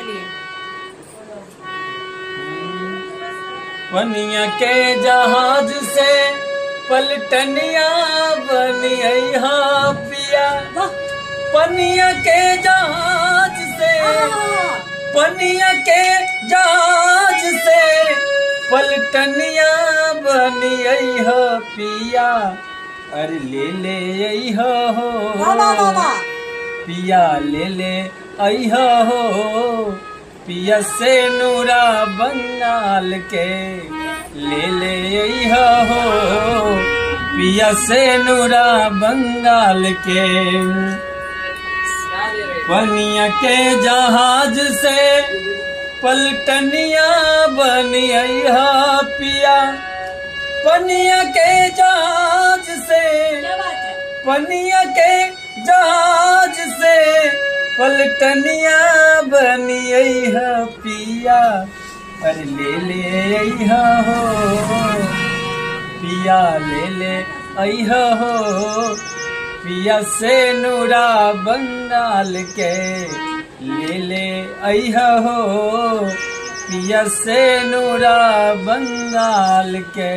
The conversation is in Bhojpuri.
चलिए। पनिया के जहाज से पलटनिया बनी अइहा पिया। वाह। पनिया के जहाज से, पनिया के जहाज से पलटनिया बनी अइहा पिया। अरे ले ले अइहा हो, वाह वाह वाह वाह। पिया ले ले अइहा हो, पिया से नूरा बंगाल के ले ले अइहा हो, पिया से नूरा बंगाल के। पनिया के जहाज से पलटनिया बनी अइहा पिया। पनिया के जहाज से, क्या बात है। पनिया के जहाज से पलटनिया बनी अइहा पिया। अरे ले ले अइहा हो, पिया ले ले अइहा हो, पिया से नूरा बंगाल के ले ले अइहा हो, पिया से नूरा बंगाल के।